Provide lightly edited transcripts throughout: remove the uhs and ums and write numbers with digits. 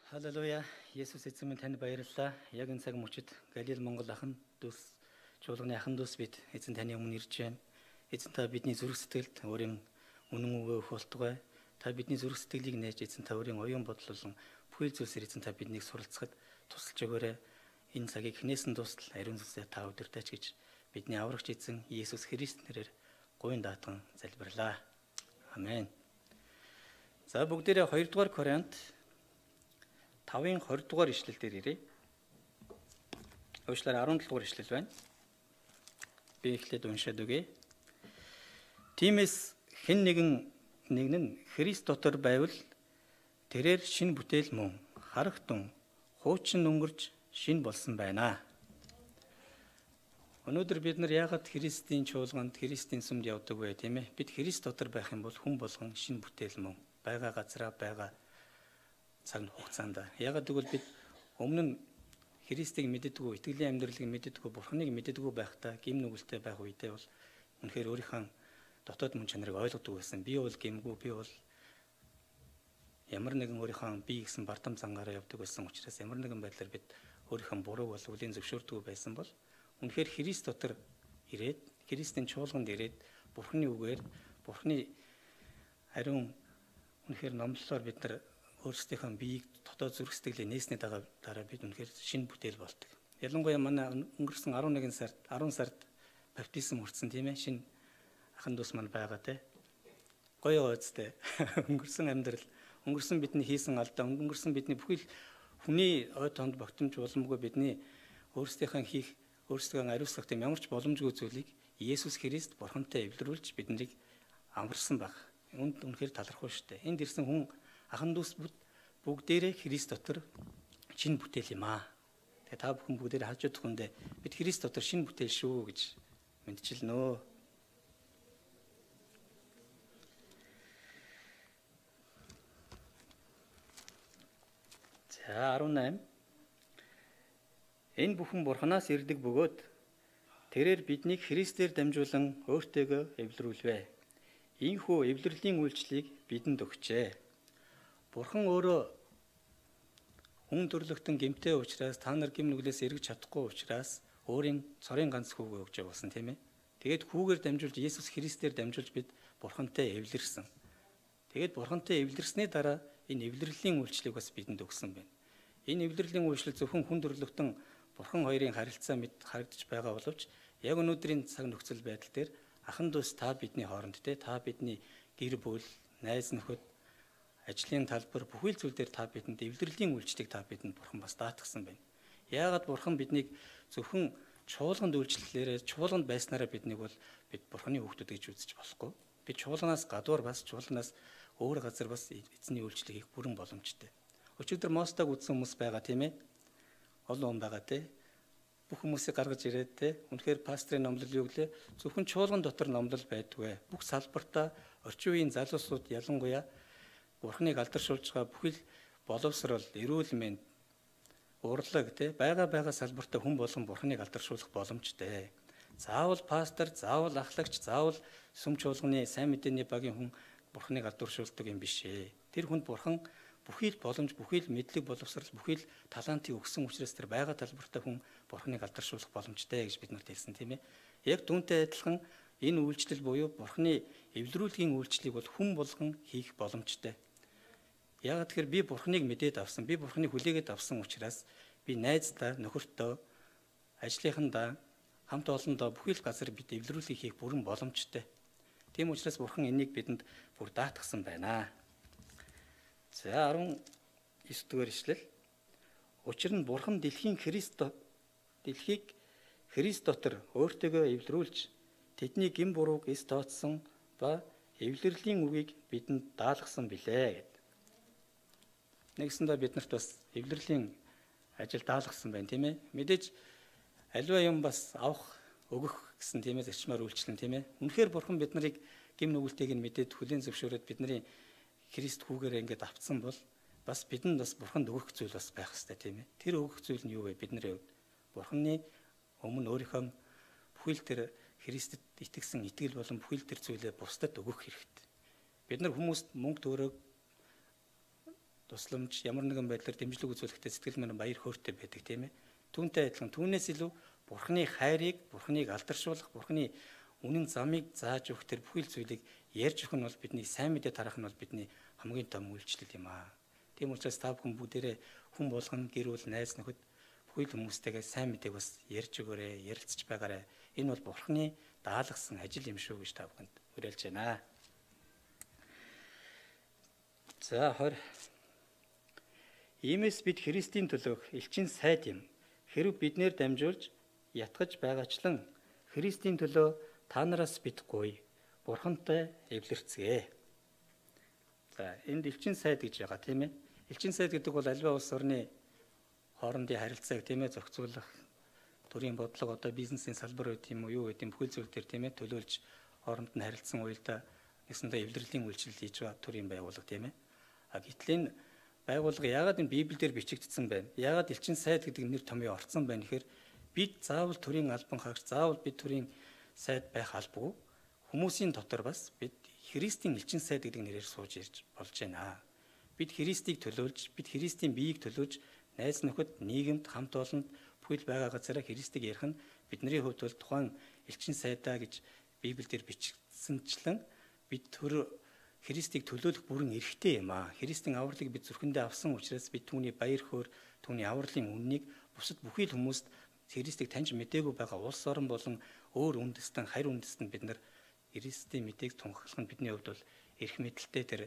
Халелуя. Есүс эзэн минь танд баярлалаа. Яг энэ цаг мөчид Галил Монгол ахан дүүс чуулганы ахан дүүс бид эзэн таны өмнө ирж байна. Эзэн та бидний зүрх сэтгэлд өөрийн үнэн үгээ өгөх болтугай. Та бидний зүрх сэтгэлийг нээж эзэн та өөрийн оюун бодол болон бүхэл зүйлсээр эзэн та биднийг суралцахад тусалж өгөөрэй. Энэ цагийг хинээс нь дуустал ариун сүнсээ та удирдаач гэж бидний аврагч эзэн Есүс Христ нэрээр гуйн даатган залбирлаа. Амен. За бүгдээрээ 2 дугаар Коринт 5-ын 20 дугаар ишлэл дээр ирье. Уучлаарай, 17 дугаар ишлэл байна. Би эхлээд уншаад өгье. Тиймээс хэн нэгэн нэг нь Христ дотор байвал тэрээр шинэ бүтээл мөн харагтун хуучин өнгөрч шинэ болсон байна. Өнөөдөр бид нар яагаад Христийн чуулганд, Христийн сүмд явдаг вэ, тийм ээ? Бид Христ дотор байх юм бол хүн болгон шинэ бүтээл мөн байгаа газараа байгаа цаг хугацаанд. Яагаад гэвэл бид өмнө нь Христийг мэддэггүй, итгэлийн амьдралыг мэддэггүй, Бурхныг мэддэггүй байхдаа гим нүгэлтэй байх үедээ бол үнэхээр өөрийнхөө дотоод мөн чанарыг ойлгодог байсан. Би бол гимгүй, би бол ямар нэгэн өөрийнхөө бие гэсэн бардам зангаараа явдаг байсан учраас ямар нэгэн байдлаар бид өөрийнхөө бурууг бол үлийн зөвшөөрдөг байсан бол үнэхээр Христ дотор ирээд, Христийн чуулганд ирээд Бурхны үгээр, Бурхны ариун үнэхээр номлолоор бид нар өөрсдийнхөө биеийг дотоод зүрх сэтгэлээ нээсний дараа бид үнэхээр шинэ бүтээл болдог. Ялангуяа манай өнгөрсөн 11 сард 10 сард баптизм хүртсэн, тийм ээ, шинэ ахан дүүс маань байгаа те. Гоё үстэй. Өнгөрсөн амьдрал, өнгөрсөн бидний хийсэн алдаа, өнгөрсөн бидний бүхэл хүний ой тоонд багтамж боломгүй бидний өөрсдийнхөө хийх, өөрсдөө ариусгах тийм ямар ч боломжгүй зүйлийг Есүс Христ Бурхантай эвлэрүүлж биднийг амарсан баг. Үүнд үнэхээр талархуу штэ. Энд ирсэн хүн ахан дүүс бүгдээрээ Христ дотор шинэ бүтээл юм аа. Тэгээ та бүхэн бүгдээрээ харж удах хүндээ бид Христ дотор шинэ бүтээл шүү гэж мэдчилнө. За 18. Энэ бүхэн Бурханаас ирдэг бөгөөд тэрээр биднийг Христээр дамжуулан өөртөөгөө эвлэрүүлвэ. Ийхүү эвлэрлийн үйлчлэгийг бидэнд өгчээ. Бурхан өөрөө хүн төрлөختөн гэмтэй учраас та нар гэм нүглээс эргэж чадахгүй учраас өөрийн цорын ганц хүүгээ өгч явуулсан, тийм ээ. Тэгээд хүүгээр дамжуулж Есүс Христээр дамжуулж бид Бурхантай эвлэрсэн. Тэгээд Бурхантай эвлэрсний дараа энэ эвлэрлийн үйлчлэгийг бас бидэнд өгсөн байна. Энэ эвлэрлийн үйлчлэл зөвхөн хүн төрлөختөн Бурхан хоёрын харилцаа мэд харагдаж байгаа боловч яг өнөөдрийн цаг нөхцөл байдал дээр ахан дүүс та бидний хооронд те та бидний гэр бүл, найз нөхөд, ажлын талбар бүхэл зүйл дээр та бидэнд эвлэрлийн үйлчлэгийг та бидэнд Бурхан бас даатгсан байна. Яагаад Бурхан биднийг зөвхөн чуулганд үйлчлэлээрээ чуулганд байснараа биднийг бол бид Бурханы хүүхдүүд гэж үзэж болохгүй. Бид чуулганаас гадуур бас чуулганаас өөр газар бас эзний үйлчлэг хийх бүрэн боломжтой. Өчигдөр Мостаг үзсэн хүмүүс байгаа, тийм ээ? Олон хүн байгаа, тийм. Бүх хүмүүсийг гаргаж ирээд те. Үнэхээр пастрын номлол юу гэлээ? Зөвхөн чуулган дотор номлол байдгүй. Бүх салбартаа орчин үеийн залуусууд ялангуяа Бурхныг алдаршуулж байгаа бүхэл боловсрол, эрүүл мэнд, урлаг те байгаа салбартаа хүн болгон Бурхныг алдаршуулах боломжтой. Заавал пастор, заавал ахлагч, заавал сүм чуулганы сайн мэдээний багийн хүн Бурхныг алдаршуулдаг юм биш ээ. Тэр хүнд Бурхан бүхий л боломж, бүхий л мэдлэг боловсрол, бүхий л талантыг өгсөн учраас тэр байгаа талбартаа хүн Бурхныг алдаршуулах боломжтой гэж бид нарт хэлсэн, тийм ээ. Яг түүнтэй адилхан энэ үйлчлэл буюу Бурхны эвлэрүүлгийн үйлчлэлийг бол хүн болгон хийх боломжтой. Яагаад тэгэхээр би Бурхныг мэдээд авсан, би Бурхныг хүлээгээд авсан учраас би найздаа, нөхөртөө, ажлынхандаа, хамт олондоо бүхий л газар бид эвлэрүүлгийг хийх бүрэн боломжтой. Тийм учраас Бурхан энийг бидэнд бүр даатгсан байна. За 19 дугаар ишлэл. Учир нь Бурхан дэлхийг Христ дотор өөртөөгөө эвлэрүүлж тэдний гэм бурууг эс тооцсон ба эвлэрлийн үгийг бидэнд даалгасан билээ гэд. Нэгсэндээ бид нарт бас эвлэрлийн ажил даалгасан байна, тийм ээ. Мэдээж аливаа юм бас авах, өгөх гэсэн тийм ээ зарчмаар үйлчлэн, тийм ээ. Үнэхээр Бурхан бид нарыг гэм нүгэлтэйг нь мэдээд хүлээн зөвшөөрөөд бидний Христ хүүгээрээ ингээд авцсан бол бас бидэнд бас Бурханд өгөх зүйл бас байх хэрэгтэй, тийм ээ. Тэр өгөх зүйл нь юу вэ? Бидний хувьд Бурханы өмнө өөрийнхөө бүхэл тэр Христэд итгэсэн итгэл болон бүхэл тэр зүйлээ бусдад өгөх хэрэгтэй. Бид нар хүмүүст мөнгө төгрөг тусламж ямар нэгэн байдлаар дэмжлэг үзүүлэхдээ сэтгэл маань баяр хөөртэй байдаг, тийм ээ. Түүнтэй адилхан түүнээс илүү Бурхны хайрыг, Бурхныг алдаршуулах, Бурхны үнэн замыг зааж өгөх тэр бүхэл зүйлийг ярьж өгөх нь бол бидний сайн мэдээ тарах нь бол бидний хамгийн том үйлчлэл юм аа. Тийм учраас та бүхэн бүгдээрээ хүн болгон, гэр бүл, найз нөхөд бүхэл хүмүүстэйгээ сайн мэдээг бас ярьж өгөөрэй, ярилцж байгаарай. Энэ бол Бурхны даалгасан ажил юм шүү гэж та бүхэнд уриалж байна. За 20. Иймээс бид Христийн төлөөх элчин сайд юм. Хэрв биднээр дамжуулж ятгаж байгаачлан Христийн төлөө та нараас бид гуй Бурхантай эвлэрцгээе. За энд элчин сайд гэж байгаа, тийм ээ. Элчин сайд гэдэг бол альва улс орны хоорондын харилцааг, тийм ээ, зохицуулах төрийн бодлого, одоо бизнесийн салбар байт юм уу, юу гэдэг юм, бүхэл зүйл дээр, тийм ээ, төлөөлж хооронд нь харилцсан уялдаа нэгсэндээ эвлэрлийн үйлчлэл хийж байгаа төрийн байгууллага, тийм ээ. А гэтэл энэ байгууллага яагаад энэ Библиэлд бичигдсэн байна? Яагаад элчин сайд гэдэг нэр томьёо орцсон байна гэхээр бид заавал төрийн албан хаагч, заавал бид төрийн сайд байх албагүй. Хүмүүсийн дотор бас бид Христийн элчин сайд гэдэг нэрээр сууж ирж болж байна. Бид Христийг төлөөлж, бид Христийн биеийг төлөөлж найз нөхөд, нийгэмд, хамт олонд бүхэл байгаа газараа Христийг ярих нь бидний хувьд бол тухайн элчин сайдаа гэж Библиэлд бичигдсэнчлэн бид төр Христийг төлөөлөх бүрэн эрхтэй юм аа. Христийн авралыг бид зүрхэндээ авсан учраас бид түүний баяр хөөр, түүний авралын үннийг бусад бүхий л хүмүүст, Христийг таньж мдээгүй байгаа улс орон болон өөр үндэстэн, харь үндэстэн бид нар Христийн мэдээг тунхаглах нь бидний хувьд бол эрх мэдэлтэй тэр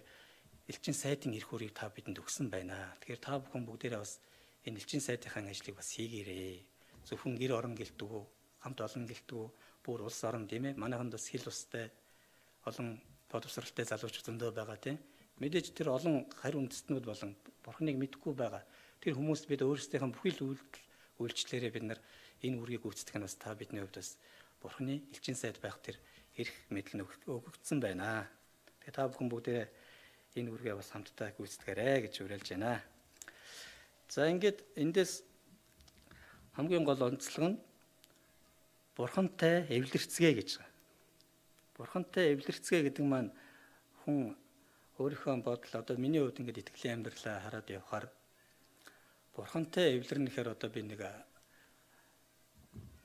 элчин сайдын эрх үүрийг та бидэнд өгсөн байна. Тэгэхээр та бүхэн бүгдээрээ бас энэ элчин сайдынхаа ажлыг бас хийгээрэй. Зөвхөн гэр орон гэлтгүү, хамт олон гэлтгүү, бүр улс орон, тийм ээ. Манайханд бас хил устай олон боловсралтай залуучууд зөндөө байгаа, тийм. Мэдээж тэр олон харь үндэстнүүд болон Бурхныг мэдэхгүй байгаа тэр хүмүүст бид өөрсдийнхээ бүхий л үйлдэл үйлчлэлээрээ бид нар энэ үүргийг гүйцэтгэх нь бас та бидний хувьд бас Бурхны элчин сайд байх тэр эрх мэдэл нь өгөгдсөн байна. Тэгээ та бүхэн бүгдээрээ энэ үүргээ бас хамтдаа гүйцэтгэрэй гэж уриалж байна. За ингээд эндээс хамгийн гол онцлог нь Бурхантай эвлэрцгээ гэж байгаа. Бурхантай эвлэрцгээ гэдэг маань хүн өөрийнхөө бодол, одоо миний хувьд ингээд итгэлийн амьдралаа хараад явхаар Бурхантай эвлэрнэ гэхээр одоо би нэг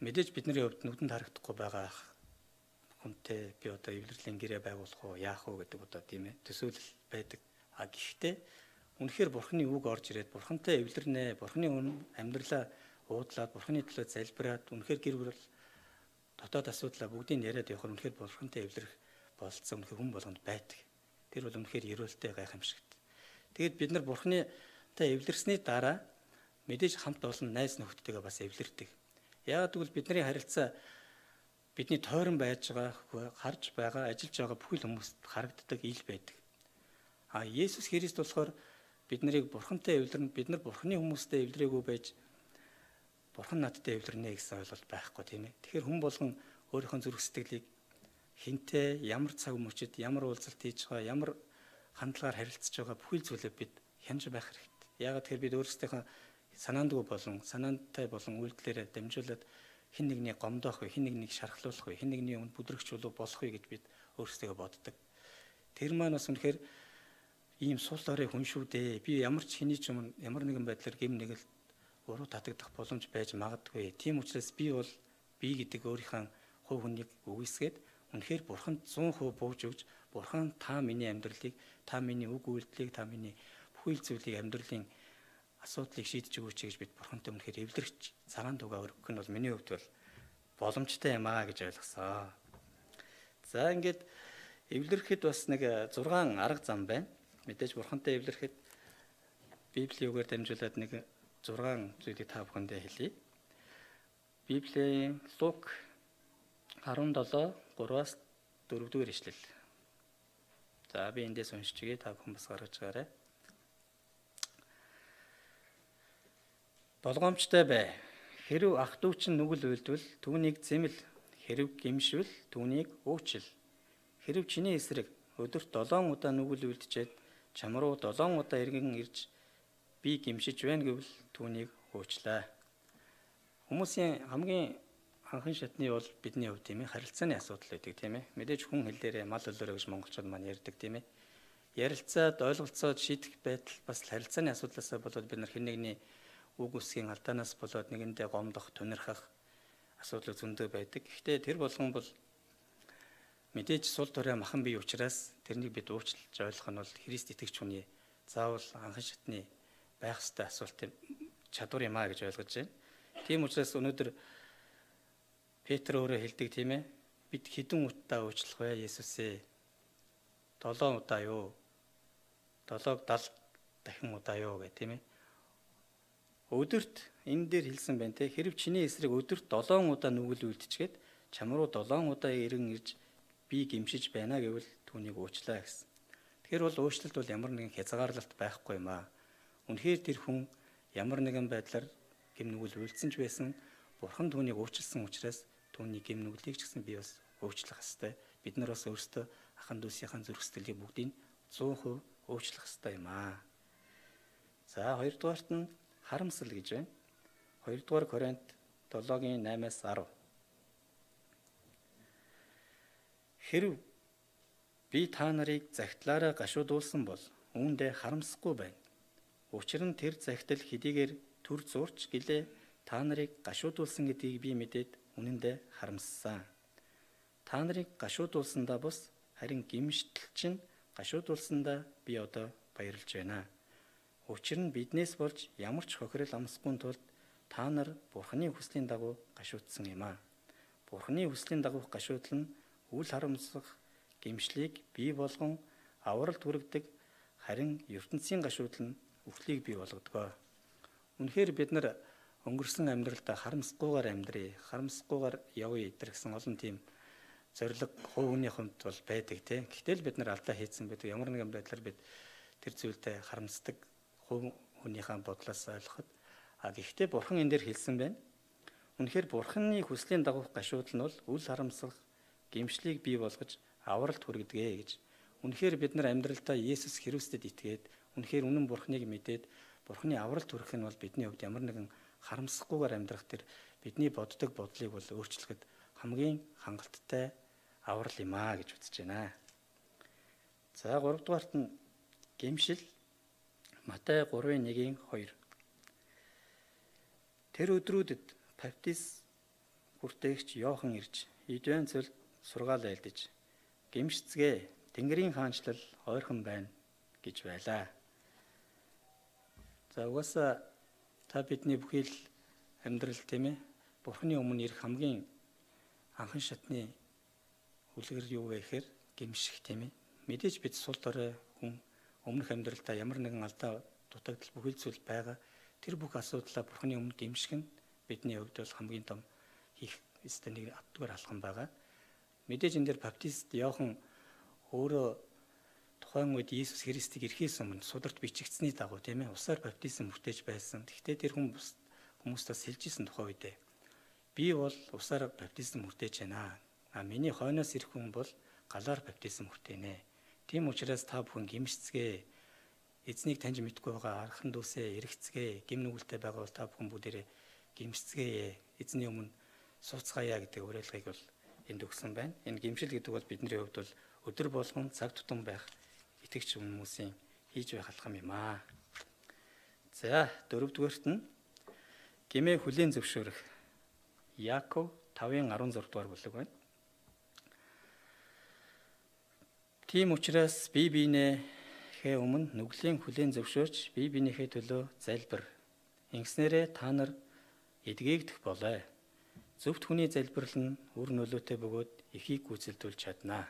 мэдээж бидний хувьд нүдэнд харагдахгүй байгаа хүнтэй би одоо эвлэрлийн гэрээ байгуулах уу, яах уу гэдэг одоо, тийм ээ, төсөөлөл байдаг. А гэхдээ үнэхээр Бурхны үг орж ирээд Бурхантай эвлэрнэ, Бурхны амьдралаа уудлаад, Бурхны төлөө залбираад, үнэхээр гэр бүл дотоод асуудлаа бүгдийг яриад явахаар үнэхээр Бурхантай эвлэрэх бололцоо үнэхээр хүн болгонд байдаг. Тэр бол үнэхээр ерөөлтэй, гайхамшигт. Тэгээд бид нар Бурхнытай эвлэрсний дараа мэдээж хамт олон найз нөхдөдтэйгээ бас эвлэрдэг. Яагаад гэвэл бидний харилцаа бидний тойрон байж байгаа, харж байгаа, ажиллаж байгаа бүхэл хүмүүст харагддаг ил байдаг. А Есүс Христ болохоор бид нарыг Бурхантай эвлэрнэ, бид нар Бурхны хүмүүстэй эвлэрээгүй байж Бурхан надтай эвлэрнэ гэсэн ойлголт байхгүй, тийм ээ. Тэгэхээр хүн болгон өөрийнхөө зүрх сэтгэлийг хинтээ ямар цаг мөчид ямар уулзалт хийж байгаа, ямар хандлагаар харилцаж байгаа бүхэл зүйлээ бид хянаж байх хэрэгтэй. Яагаад тэгэхээр бид өөрсдийнхөө санаандгүй болон санаантай болон үйлдэлээрээ дамжуулаад хэн нэгний гомдоох вэ, хэн нэгнийг шархлуулах вэ, хэн нэгний өмнө бүдрэгч болох вэ гэж бид өөрсдөө боддог. Тэр маань бас үнэхээр ийм сул дорой хүн шүү дээ. Би ямар ч хэний ч өмнө ямар нэгэн байдлаар гэм нэгэл уруу татагдах боломж байж магадгүй. Тийм учраас би бол би гэдэг өөрийнхөө хувь хүнийг үгүйсгээд үнэхээр Бурханд 100% бууж өгч, Бурхан та миний амьдралыг, та миний үг үйлдэлийг, та миний бүхэл зүйлийг, амьдралын асуудлыг шийдэж өгөөч гэж бид Бурхантай үнэхээр эвлэрч цагаан дугаа өргөх нь бол миний хувьд бол боломжтой юм аа гэж ойлгосон. За ингээд эвлэрэхэд бас нэг 6 арга зам байна. Мэдээж Бурхантай эвлэрэхэд Библийн үгээр дамжуулаад нэг 6 зүйлийг та бүхэндээ хэлье. Библийн Лук 17 3-аас 4 дугаар ишлэл. За би эндээс уншиж өгье, та бүхэн бас гаргаж байгаарай. Болгоомжтой бай. Хэрв ах дүү чинь нүгэл үйлдвэл түүнийг зэмэл, хэрв гэмшвэл түүнийг уучлал. Хэрв чиний эсрэг өдөрт 7 удаа нүгэл үйлдчихэд чам руу 7 удаа эргэн ирж би гэмшиж байна гэвэл түүнийг уучлаа. Хүмүүсийн хамгийн анхан шатны бол бидний хувьд, тийм ээ, харилцааны асуудал байдаг, тийм ээ. Мэдээж хүн хэлээрээ мал өлөөрэй гэж монголчууд маань ярьдаг, тийм ээ. ярилцаад ойлголцоод шийдэх байдал бас харилцааны асуудлаасаа болоод бид нар хэн нэгний үг үсгийн алдаанаас болоод нэгэндээ гомдох, тунирхах асуудал зөндөө байдаг. Гэхдээ тэр болгон бол мэдээж сул дорой махан бие учраас тэрнийг бид уучлж ойлгох нь бол Христ итгэгч хүний заавал анхан шатны байх ёстой асуултын чадвар юм а гэж ойлгож байна. Тийм учраас өнөөдөр Петр өөрөө хэлдэг тийм ээ. Бид хэдэн удаа уучлах вэ Есүсээ? 7 удаа юу? 7-г 70 дахин удаа юу гэх тийм ээ. Өдөрт энэ дээр хэлсэн байна те. Хэрв чиний эсрэг өдөрт 7 удаа нүгэл үлдчихэд чам руу 7 удаа ирэн ирж би гимшиж байна гэвэл түүнийг уучлаа гэсэн. Тэгэхээр бол уучлалт бол ямар нэгэн хязгаарлалт байхгүй юм аа. Үнэхээр тэр хүн ямар нэгэн байдлаар гэм нүгэл үлдсэн ч байсан Бурхан түүнийг уучлсан учраас түүний гэм нүглийг ч гэсэн би бас уучлах ёстой. Бид нар бас өөрсдөө ахан дүүсийнхаа зүрх сэтгэлийг бүгдийг 100% уучлах ёстой юм аа. За хоёрдугаарт нь харамсал гэж байна. 2-р Коринт 7-гийн 8-аас 10. Хэрв би та нарыг захидлаараа гашуудуулсан бол үүндээ харамсахгүй байна. Учир нь тэр захидал хэдийгээр төр зурч гэлээ та нарыг гашуудуулсан гэдгийг би мэдээд үнэндээ харамссан. Та нарыг гашуудуулсандаа бус харин гимштэл чинь гашуудуулсандаа би одоо баярлж байна. Учир нь биднээс болж ямар ч хохирол амсахгүй тулд та нар Бурхны хүслийн дагуу гашуудсан юм аа. Бурхны хүслийн дагуух гашуудлал нь үл харамсах гимшлийг бий болгон авралт хүргэдэг, харин ертөнцийн гашуудлал нь үхлийг бий болгодог. Үнэхээр бид нар өнгөрсөн амьдралдаа харамсахгүйгээр амьдрий, харамсахгүйгээр явъя гэсэн олон тийм зориг хувь хүний хувьд бол байдаг тийм. Гэтэл бид нар алдаа хийсэн байдаг. Ямар нэгэн байдлаар бид тэр зүйлдээ харамсдаг хувь хүнийхээ бодлоос ойлгоход. А гэхдээ Бурхан энэ дээр хэлсэн байна. Үнэхээр Бурханы хүслийн дагуух гашуудал нь бол үл харамсах гимшлийг бий болгож авралт хүргэдэг гэж. Үнэхээр бид нар амьдралдаа Есүс Христэд итгээд үнэхээр үнэн Бурханыг мэдээд Бурханы авралт хүргэх нь бол бидний хувьд ямар нэгэн харамсахгүйгээр амьдрах тэр бидний боддог бодлыг бол өөрчлөхөд хамгийн хангалттай аврал юм аа гэж үзэж байна. За 3 дугаарт нь гимшил. Матай 3-1-ийн 2. Тэр өдрүүдэд баптист хүртээгч Иохан ирж Идүэн цөлд сургаал айлдаж, "Гэмшицгээ, Тэнгэрийн хаанчлал ойрхон байна" гэж байлаа. За угаасаа та бидний бүхий л амьдрал тийм ээ Бурхны өмнө ирэх хамгийн анхан шатны үлгэр юу вэ гэхээр гэмших тийм ээ. Мэдээж бид сул дорой хүн, өмнөх амьдралдаа ямар нэгэн алдаа дутагдал бүхэл зүйл байгаа. Тэр бүх асуудлаа Бурхны өмнө гэмших нь бидний хувьд бол хамгийн том хийх ёстой нэг аддугаар алхам байгаа. Мэдээж энэ дээр баптист Иохан өөрөө тухайн үед Иесус Христийг ирэхээс өмнө сударт бичигдсэний дагуу тийм ээ усаар баптизм хүртээж байсан. Гэхдээ тэр хүн хүмүүст бас хэлж исэн тухайн үедээ би бол усаар баптизм хүртээж байна. А миний хойноос ирэх хүн бол галаар баптизм хүртээнэ. Тийм учраас та бүхэн гимшицгээ. Эзнийг таньж мэдгүй байгаа архан дүүсээ эргэцгээ. Гэм нүгэлтэй байгаа бол та бүхэн бүгдээрээ гимшицгээе. Эзний өмнө сууцгаая гэдэг уриалгыг бол энд өгсөн байна. Энэ гимшил гэдэг бол бидний хувьд бол өдөр болгон цаг тутам байх итгэгч хүмүүсийн хийж байх алхам юм аа. За дөрөвдүгээрт нь гэмээ хүлээн зөвшөөрөх. Яаков 5-ын 16 дугаар бүлэг байна. Тийм учраас бие биенээхээ өмнө нүглийн хүлээн зөвшөөрч бие биенийхээ төлөө залбир. Ингэснээрээ та нар эдгээгдэх болой. Зөвхт хүний залбирал нь үр нөлөөтэй бөгөөд эхийг гүйцэлдүүлж чаднаа.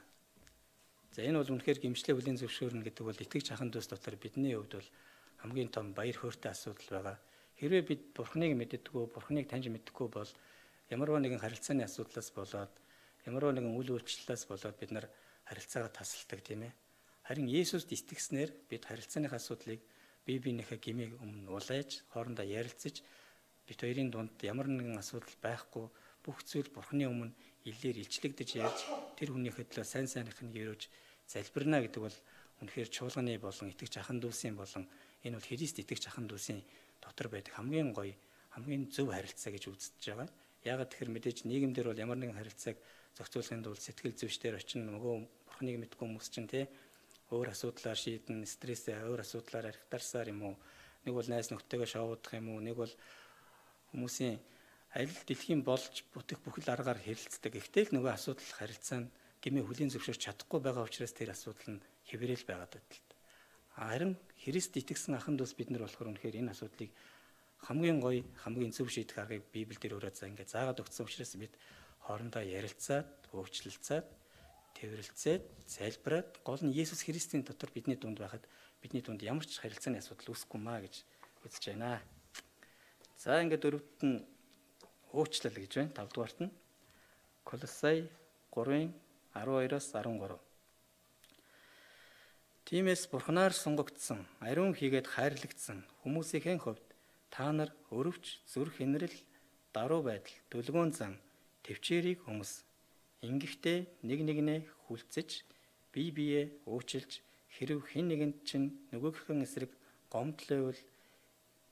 За энэ бол үнэхээр гэмшлээ хүлээн зөвшөөрнө гэдэг бол итгэгч ахын дүүс дотор бидний хувьд бол хамгийн том баяр хөөртэй асуудал байгаа. Хэрвээ бид Бурхныг мэддэггүй, Бурхныг таньж мэдэхгүй бол ямарваа нэгэн харилцааны асуудлаас болоод, ямарваа нэгэн үйл үйлчлэлээс болоод бид нар харилцаагаа тасалдаг тийм ээ. Харин Есүст итгэснээр бид харилцааны асуудлыг бие биенийхээ гмийг өмнө улайж, хоорондоо ярилцаж, бид хоёрын дунд ямар нэгэн асуудал байхгүй, бүх зүйл Бурхны өмнө илээр илчлэгдэж ярьж, тэр хүнийхээ төлөө сайн сайных нь өрөөж залбирна гэдэг бол үнэхээр чуулганы болон итгэгч ахын дүүсийн болон энэ бол Христ итгэгч ахын дүүсийн дотор байдаг хамгийн гоё, хамгийн зөв харилцаа гэж үзэж байгаа. Яагаад тэгэхээр мэдээж нийгэмдэр бол ямар нэгэн харилцааг зохицуулахын тулд сэтгэл зүйчдэр очин, нөгөө Бурхныг мэдгүй хүмүүс чинь тий Өөр асуудлаар шийдэн, стрессээ өөр асуудлаар архитарсаар юм уу? Нэг бол найз нөхдөйгөө шоудах юм уу? Нэг бол хүмүүсийн аль дэлхийн болж бүтэх бүхэл аргаар хэрэлцдэг. Гэхдээ л нөгөө асуудал харилцаа нь гэмээ хүлийн зөвшөөрч чадахгүй байгаа учраас тэр асуудал нь хэврэл байгаад байдалтай. Харин Христ итгэсэн ахын дүүс бид нар болохоор үнэхээр энэ асуудлыг хамгийн гоё, хамгийн зөв шийдэх аргыг Библиэлд өөрөө за ингээд заагаад өгсөн учраас бид хоорондоо ярилцаад, уучлалцаад, тэврэлцээд, залбираад гол нь Есүс Христийн дотор бидний дунд байхад бидний дунд ямар ч харилцааны асуудал үүсэхгүй маа гэж үзэж байна. За ингээд дөрөвд нь уучлал гэж байна. 5 дугаарт нь Колосай 3:12-оос 13. Тиймээс Бурханаар сунгагдсан, ариун хийгээд хайрлагдсан хүмүүсийн хувьд та нар өрөвч, зүрх инрэл, даруй байдал, дүлгөөн зан, төвчээрийг өмс. Ингэхдээ нэг нэгнээ хүлцэж, бие биеэ уучлж, хэрв хэн нэгэнд чинь нөгөөхөн эсрэг гомдол байвал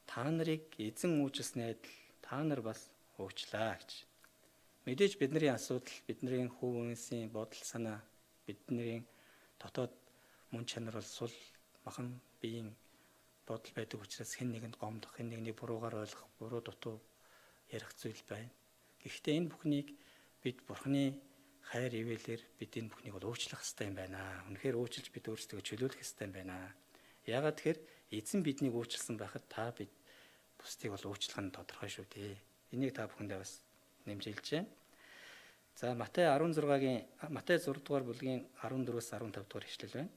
та нарыг эзэн уучлсны адил та нар бас уучлаа гэж. Мэдээж бидний асуудал, бидний хөв үнсийн бодол санаа, бидний дотоод мөн чанар бол сул махан биеийн бодол байдаг учраас хэн нэгэнд гомдох, хэн нэгнийг буруугаар ойлгох, буруу дутуу ярих зүйл байна. Гэхдээ энэ бүхнийг бид Бурхны хайр ивэлээр бид энэ бүхнийг бол уучлах ёстой юм байна. Үнэхээр уучлж бид өөрсдөө чөлөөлөх ёстой юм байна. Яагаад тэгэхээр эзэн биднийг уучлсан байхад та бид бусдыг бол уучлах нь тодорхой шүү дээ. Энийг та бүхэндээ бас нэмж хэлж байна. За Матай 16-гийн Матай 6 дугаар бүлгийн 14-өөс 15 дугаар ишлэл байна.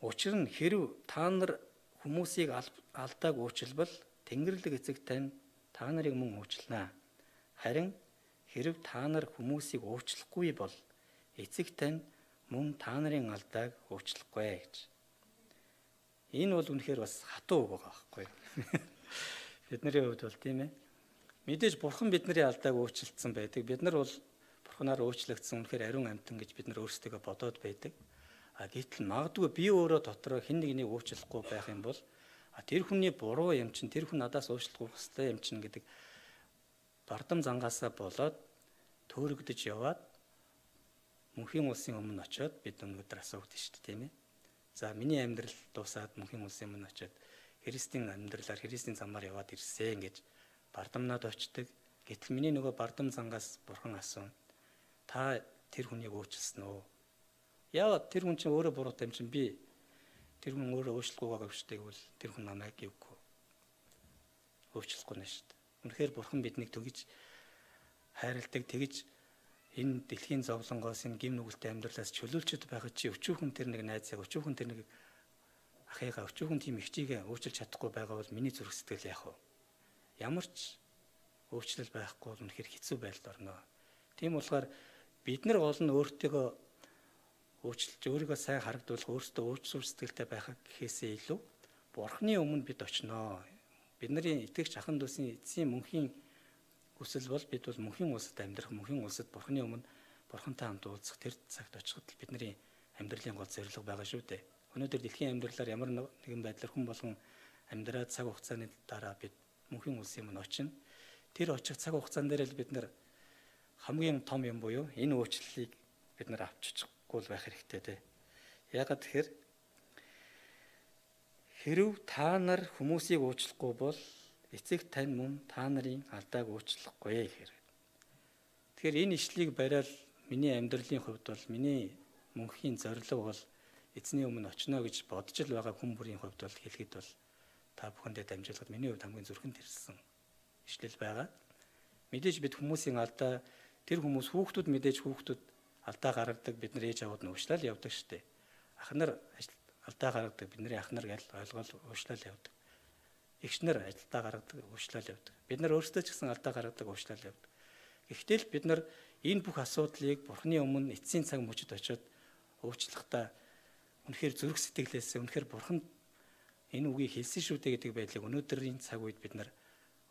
Учир нь хэрв та нар хүмүүсийг алдааг уучлбал Тэнгэрлэг эцэг тань та нарыг мөн уучлана. Харин хэрв та нар хүмүүсийг уучлахгүй бол эцэг тань мөн та нарын алдааг уучлахгүй гэж. Энэ бол үнэхээр бас хатуу үг байгаа байхгүй юу? Бидний хувьд бол тийм ээ. Мэдээж Бурхан бидний алдааг уучлалцсан байдаг. Бид нар бол Бурханаар уучлагдсан үнэхээр ариун амьтан гэж бид нар өөрсдөө бодоод байдаг. А гэтэл магадгүй би өөрөө дотроо хэн нэгнийг уучлахгүй байх юм бол тэр хүний буруу юм чинь, тэр хүн надаас уучлах хэрэгтэй юм чинь гэдэг бардам зангаасаа болоод төөрөгдөж яваад мөнхийн улсын өмнө очиод бид өнөөдөр асуудаг шүү дээ, тийм ээ. За миний амьдрал дуусаад мөнхийн улсын өмнө очиод Христийн амьдралаар Христийн замаар яваад ирсэн гэж бардамнаад очдог. Гэтэл миний нөгөө бардам зангаас Бурхан асууна. Та тэр хүнийг уучлсан уу? Яагаад тэр хүн чинь өөрөө буруутай юм чинь би тэр хүн өөрөө уучлахгүй байгаа гэвчтэй гэвэл тэр хүн намайг гівгүй. Уучлахгүй нэ шүү дээ. Үнэхээр Бурхан биднийг тэгж хайрладаг, тэгж энэ дэлхийн зовлонгоос энэ гим нүгэлтэй амьдралаас чөлөөлчд байхад чи өчүүхэн тэр нэг найзыг, өчүүхэн тэр нэг ахыгаа, өчүүхэн тийм эгчийгээ уучлж чадахгүй байгаа бол миний зүрх сэтгэл яах вэ? Ямар ч уучлал байхгүй бол үнэхээр хэцүү байдалд орно. Тийм болохоор бид нар гол нь өөртөө уучлж өөрийгөө сайн харагдуулах, өөрсдөө уучлах сэтгэлтэй байх гэхээсээ илүү Бурхны өмнө бид очноо. Бидний итгэгч ахын дүүсийн эцсийн мөнхийн хүсэл бол бид бол мөнхийн улсад амьдрах, мөнхийн улсад Бурхны өмнө Бурхантай хамт уулзах тэр цагт очиход бидний амьдралын гол зорилго байгаа шүү дээ. Өнөөдөр дэлхийн амьдралаар ямар нэгэн байдлаар хүн болгон амьдраад цаг хугацааны дараа бид мөнхийн улсын өмнө очино. Тэр очих цаг хугацаан дээр л бид нар хамгийн том юм буюу энэ уучлалыг бид нар авчихгүй байх хэрэгтэй дээ. Яагаад тэгэхээр хэрв та нар хүмүүсийг уучлахгүй бол эцэг тань мөн та нарын алдааг уучлахгүй гэхээр. Тэгэхээр энэ ишлэгийг бариад миний амьдралын хувьд бол миний мөнхийн зорилго бол эзний өмнө очино гэж бодож л байгаа хүн бүрийн хувьд бол хэлэхэд бол та бүхэндээ дамжуулахад миний хувьд хамгийн зүрхэнд ирсэн ишлэл байгаа. Мэдээж бид хүмүүсийн алдаа, тэр хүмүүс хүүхдүүд мэдээж хүүхдүүд алдаа гаргадаг, бид нар ээж аваад нь уучлал явдаг штеп. Ах нар алдаа гаргадаг, бидний ах нар гэж ойлгол уучлал явдаг. Эгч нар алдаа гаргадаг, уучлал явдаг. Бид нар өөрсдөө ч гэсэн алдаа гаргадаг, уучлал явдаг. Гэхдээ л бид нар энэ бүх асуудлыг Бурхны өмнө эцсийн цаг мөчид очиод уучлахдаа үнэхээр зүрх сэтгэлээсээ үнэхээр Бурхан энэ үгийг хэлсэн шүү дээ гэдэг байдлыг өнөөдрийн цаг үед бид нар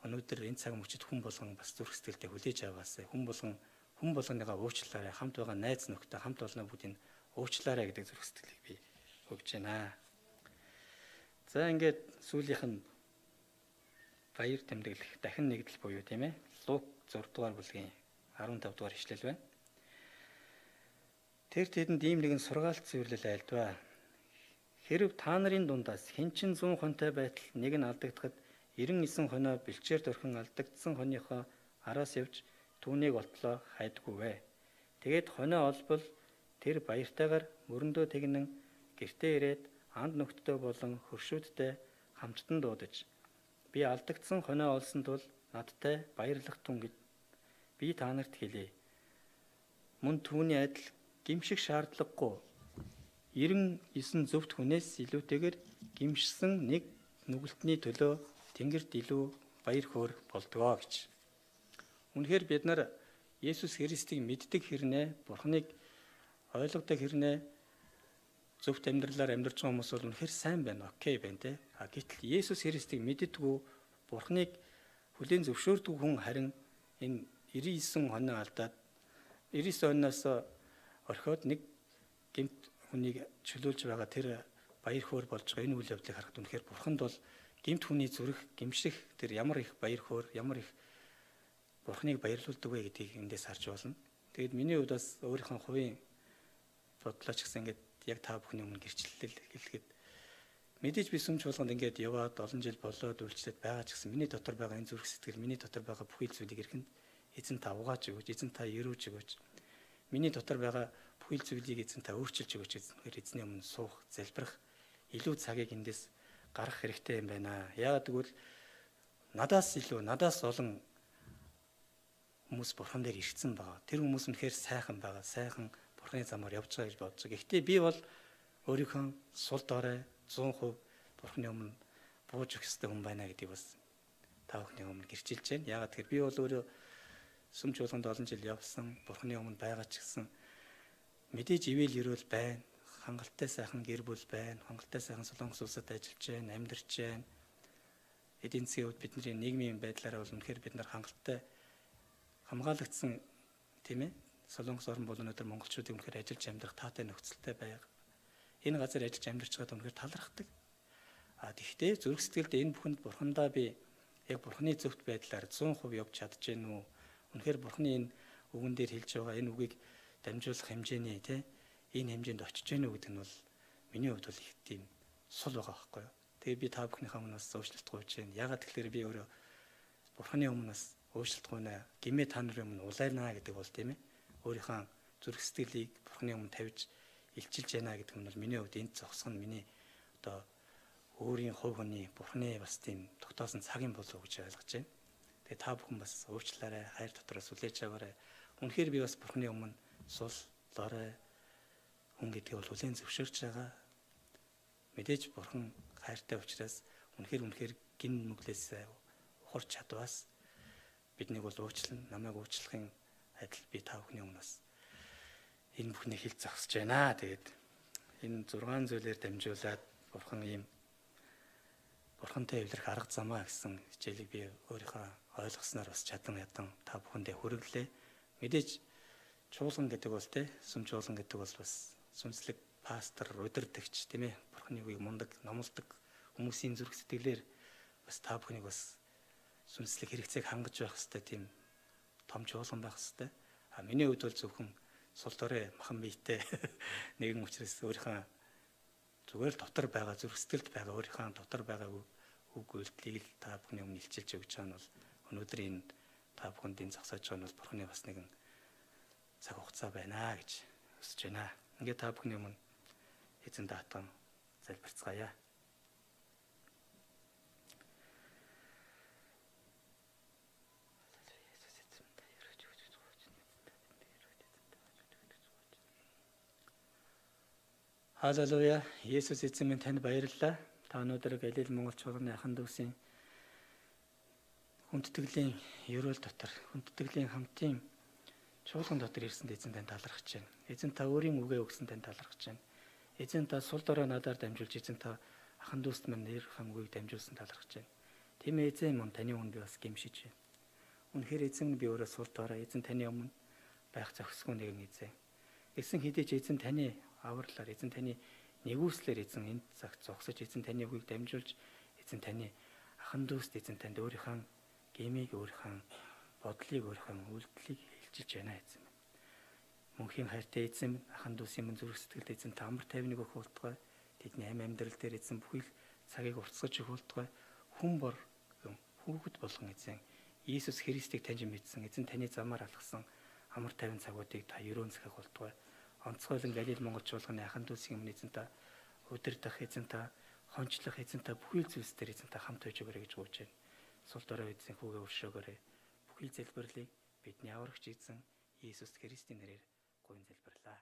өнөөдөр энэ цаг мөчид хүн болгон бас зүрх сэтгэлдээ хүлээж аваасай. Хүн болгон хүн болгоныгоо уучлаарай. Хамт байгаа найз нөхдөд хамт олноо бүгдийг уучлаарай гэдэг зүрх сэтгэлийг би өгч байна. За ингээд сүүлийнх нь баяр тэмдэглэх дахин нэгдэл буюу тийм ээ. Лук 6 дугаар бүлгийн 15 дугаар ишлэл байна. Тэр тэдэнд ийм нэгэн сургаалт зөвлөл айлдваа. Хэрв та нарын дундаас хэн чинь 100 хонтой байтал нэг нь алдагдахад 99 хоноо бэлчээр дөрхөн алдагдсан хоныхоо араас явж түүнийг олтлоо хайдгүй вэ. Тэгээд хоноо олбол тэр баяртайгаар мөрөндөө тэгнэн гэртээ ирээд анд нөхдтэй болон хөршүүдтэй хамттан дуудаж би алдагдсан хоноо олсон тул надтай баярлах тун гэж би та нарт хэлье. Мөн түүний адил гимших шаардлагагүй 99 зөвхт хүнээс илүүтэйгээр гимшсэн нэг нүгэлтний төлөө Тэнгэрт илүү баяр хөөр болдгоо гэж. Үнэхээр бид нар Есүс Христийг мэддэг хэрнээ, Бурхныг ойлгодог хэрнээ зөвхт амьдралаар амьдарч байгаа хүмүүс бол үнэхээр сайн байна, окей байна те. А гэтэл Есүс Христийг мэддэггүй, Бурхныг хүлээн зөвшөөрдөг хүн харин энэ 99 хоноо алдаад 99 оноос орхиод нэг гэмт хүнийг чөлөөлж байгаа тэр баяр хөөр болж байгаа энэ үйл явдлыг харахад үнэхээр Бурханд бол гэмт хүний зүрх гэмших тэр ямар их баяр хөөр, ямар их Бурхныг баярлуулдаг вэ гэдгийг эндээс харж байна. Тэгээд миний хувьд бас өөрийнхөө хувийн бодлоо ч гэсэн ингээд яг та бүхний өмнө гэрчлэл хэлэхэд мэдээж би сүм чуулганд ингээд яваад олон жил болоод үйлчлээд байгаа ч гэсэн миний дотор байгаа энэ зүрх сэтгэл, миний дотор байгаа бүхий зүйлийг ирэхэнд эзэн та угааж өгөөч, эзэн та өрөөж өгөөч. Миний дотор байгаа бүхий зүйлийг эзэн та өөрчилж өгөөч гэхээр эзний өмнө суух, залбирах илүү цагийг эндээс гаргах хэрэгтэй юм байна. Яагаад гэвэл надаас илүү, надаас олон хүмүүс Бурхан дээр ирсэн байгаа. Тэр хүмүүс үнэхээр сайхан байгаа. Сайхан Бурханы замаар явж байгаа гэж бодож байгаа. Гэхдээ би бол өөрийнхөө сул дорой 100% Бурханы өмнө бууж өгөх ёстой хүн байна гэдгийг бас та бүхний өмнө гэрчилж байна. Яагаад гэхээр би бол өөрөө сүм чуулганд олон жил явсан, Бурханы өмнө байгаа ч гэсэн мэдээж ивэл өрөөл байна. Хангалттай сайхан гэр бүл байна. Хангалттай сайхан Солонгос улсад ажиллаж байна, амьдарч байна. Эдийн засгийн хувьд бидний нийгмийн байдлаараа бол үнэхээр бид нар хангалттай хамгаалагдсан, тийм ээ. Солонгос орн бол өнөөдөр монголчуудыг үнэхээр ажиллаж амьдрах таатай нөхцөлтэй байга. Энэ газар ажиллаж амьдарч байгаад үнэхээр талархдаг. А тэгвэл зүрх сэтгэлд энэ бүхэнд Бурхандаа би яг Бурханы зөвхт байдлаар 100% явж чадж гэнэ үү? Үнэхээр Бурханы энэ үгэн дээр хэлж байгаа энэ үгийг дамжуулах хэмжээний, тийм энэ хэмжээнд очиж гэнэ үү гэдэг нь бол миний хувьд бол их тийм сул байгаа байхгүй юу? Тэгээ би та бүхнийхээ өмнө бас уучлалт гуйж байна. Яагаад тэгэхээр би өөрөө Бурханы өмнө бас уучлалт гуйна. Гимээ та нарын өмнө улайнаа гэдэг бол тийм ээ. Өөрийнхөө зүрх сэтгэлийг Бурханы өмнө тавьж илчилж яана гэдэг нь бол миний хувьд энд зогсох нь миний одоо өөрийн хувь хүний Бурханы бас тийм тогтоосон цагийн болов уу гэж ойлгож байна. Тэгээ та бүхэн бас уучлаарай, хайр дотроос хүлээж аваарай. Үнэхээр би бас Бурханы өмнө сул дорой хүн гэдгийг бол хүлээн зөвшөөрч байгаа. Мэдээж Бурхан хайртай учраас үнэхээр гин нүглээс ухарч чадваас биднийг бол уучлан, намайг уучлахын адил би та бүхний өмнө бас энэ бүхнийг хэлж зогсож байна. Тэгээд энэ 6 зүйлээр дамжуулаад Бурхан ийм Бурхантай эвлэрэх арга замаа гэсэн хичээлийг би өөрийнхөө ойлгосноор бас чадан ядан та бүхэндээ хүргэлээ. Мэдээж чуулган гэдэг бол те сүм чуулган гэдэг бол бас сүнслэг пастор, удирдагч тийм ээ Бурханы үгийг мундаг номлодог хүмүүсийн зүрх сэтгэлээр бас та бүхнийг бас сүнслэг хэрэгцээг хангаж байх хэрэгтэй тийм том чуулган байх хэрэгтэй. А миний хувьд бол зөвхөн сул дорой махан биетэй нэгэн учраас өөрийнхөө зүгээр л дотор байгаа зүрх сэтгэлд байгаа өөрийнхөө дотор байгаа үг үйлдэлийг л та бүхний өмнө илчилж өгч байгаа нь бол өнөөдөр энэ та бүхэнд энэ зогсоож байгаа нь бол Бурханы бас нэгэн цаг хугацаа байна гэж хүсэж байна. Ингээд та бүхний өмнө эзэн даатан залбирцгаая. Халелуя. Есүс эзэн минь танд баярлалаа. Та өнөөдөр Галил Монгол чуулганы ахан дүүсийн хүндэтгэлийн ерөөл дотор, хүндэтгэлийн хамтын чуулган дотор ирсэнд эзэн танд талархаж байна. Эзэн та өөрийн үгээ өгсөн танд талархаж байна. Эзэн та сул дорой надаар дамжуулж, эзэн та ахан дүүст минь нэр хамгүйг дамжуулсан талархаж байна. Тийм ээ эзэн мөн таны өмнө би бас гэмшиж байна. Үнэхээр эзэн би өөрөө сул дорой, эзэн таны өмнө байх зохисгүй нэгэн эзэн. Гэсэн хэдий ч эзэн таны авралаар, эзэн таны нэгүслэр эзэн энд цагт зогсож, эзэн таны үгийг дамжуулж, эзэн таны ахан дүүст эзэн танд өөрийнхөө гэмийг, өөрийнхөө бодлыг, өөрийнхөө үйлдэлийг илчилж байна эзэн. Мөнхийн хайртай эзэн минь, ахан дүүсийн минь зүрх сэтгэлд эзэн та амар тайвныг өгөх болтугай. Тэдний амь амьдрал дээр эзэн бүхий л цагийг уртсгаж өгөх болтугай. Хүн болгон хүүхэд болгон эзэн Иесус Христийг таньж мэдсэн, эзэн таны замаар алхсан амар тайван цагуудыг та ерөөн захих болтугай. Онцгойлон Галил Монгол чуулганы ахан дүүсийн өмнө эзэн та удирдах, эзэн та хончлох, эзэн та бүхий л зүйлс дээр эзэн та хамт байж өгөөрэй гэж гуйж байна. Сул дорой эзэн хүүгээ өршөөгөөрэй. Бүхий л залбирлыг бидний аврагч эзэн Иесус Христийн нэрээр гуйн залбирлаа.